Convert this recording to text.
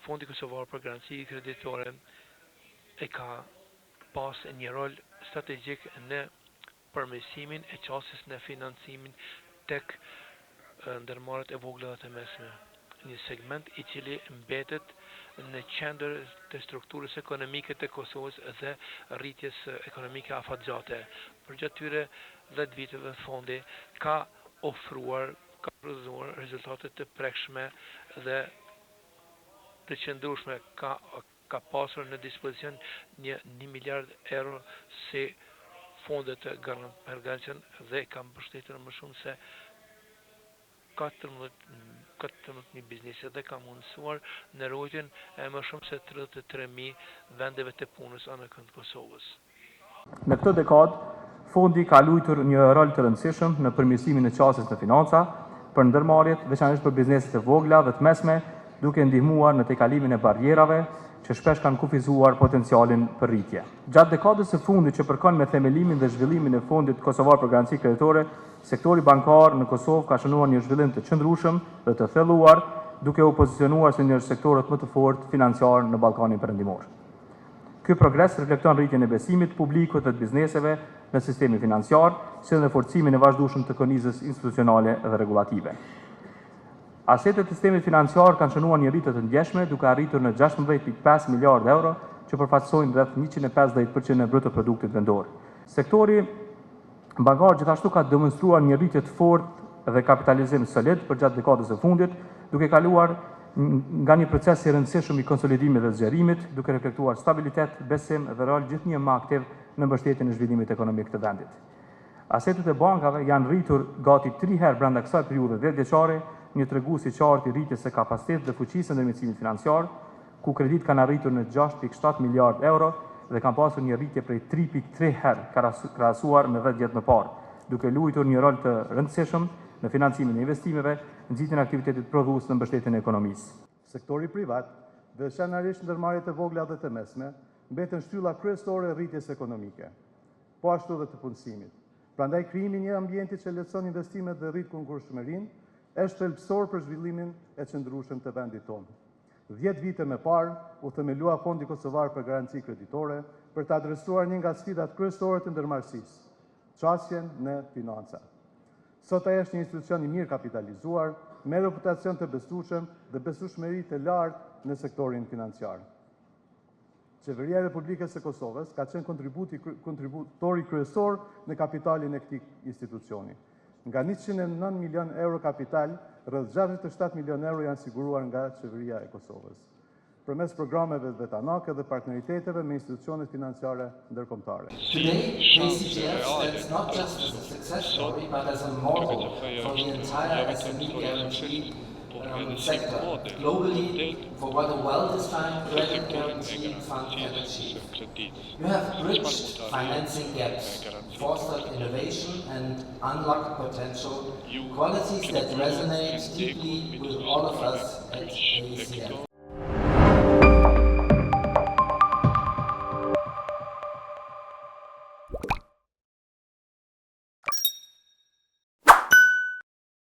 Fondi Kosovar për Garanci Kreditore e ka pas një rol strategjik në përmirësimin e qasjes në financimin tek ndërmarrjet e vogla dhe të mesme. Një segment i cili mbetet në qendër të strukturës ekonomike të Kosovës dhe rritjes ekonomike afatgjate. Përgjatë tyre 10 viteve fondi ka ofruar, ka prodhuar rezultate të prekshme dhe të qëndrueshme, ka pasur në dispozicion një 1 miliard euro si fonde të garancion dhe ka mbështetur më shumë se 14.000 biznese dhe ka mundësuar në ruajtjen e më shumë se 33.000 vendeve të punës anekënd Kosovës. Në këtë dekadë, fondi ka luajtur një rol të rëndësishëm në përmirësimin e qasjes në financa për ndërmarrjet, veçanërisht për bizneset e vogla dhe të mesme, duke ndihmuar në tejkalimin e barrierave që shpesh kanë kufizuar potencialin për rritje. Gjatë dekadës së fundit që përkon me themelimin dhe zhvillimin e Fondit Kosovar për Garanci Kreditore, sektori bankar në Kosovë ka shënuar një zhvillim të qëndrueshëm dhe të thelluar, duke u pozicionuar si një ndër sektorët më të fortë financiar në Ballkanin Perëndimor. Ky progres reflekton rritjen e besimit të publikut dhe të bizneseve në sistemin financiar, si dhe në forcimin e vazhdueshëm të kornizës institucionale dhe rregullative. Asetet e sistemit financiar kanë shënuar një rritje të ndjeshme, duke arritur në 16.5 miliardë euro, që përfaqësojnë rreth 150% e bruto produktit vendor. Sektori bankar gjithashtu ka demonstruar një rritje të fortë dhe kapitalizim solid përgjatë dekadës së fundit, duke kaluar nga një proces i rëndësishëm i konsolidimit dhe zgjerimit, duke reflektuar stabilitet, besim dhe rol gjithnjë më aktiv në mbështetjen e zhvillimit ekonomik të vendit. Asetet e bankave janë rritur gati 3 herë brenda kësaj periudhe 10 vjeçare, një tregues i qartë i rritjes së kapacitetit dhe fuqisë së ndërmjetësimit financiar, ku kreditë kanë arritur në 6.7 miliard euro dhe kanë pasur një rritje prej 3.3 herë krahasuar me 10 vjet më parë, duke luajtur një rol të rëndësishëm në financimin e investimeve, nxitjen e aktivitetit prodhues dhe mbështetjen e ekonomisë. Sektori privat, veçanërisht ndërmarrjet e vogla dhe të mesme, mbeten shtylla kryesore e rritjes ekonomike, po ashtu edhe të punësimit. Prandaj krijimi i një ambienti që lehtëson investimet dhe rrit konkurrueshmërinë është thelbësor për zhvillimin e qëndrueshëm të vendit tonë. 10 vite më parë u themelua Fondi Kosovar për Garanci Kreditore për të adresuar një nga sfidat kryesore të ndërmarrësisë, qasjen në financa. Sot ai është një institucion i mirë kapitalizuar, me reputacion të besueshëm dhe besueshmëri të lartë në sektorin financiar. Qeveria e Republikës së Kosovës ka qenë kontributi kontributori kryesor në kapitalin e këtij institucioni. Nga 109 milion euro kapital, rreth 67 milion euro janë siguruar nga Qeveria e Kosovës përmes programeve vetanake dhe partneriteteve me institucionet financiare ndërkombëtare. Today, KCGF stands not just as a success story, but as a model for the entire SME guarantee sector globally for what a well-designed credit guarantee fund can achieve. You have bridged financing gaps, fostered innovation and unlocked potential, qualities that resonate deeply with all of us at AECF.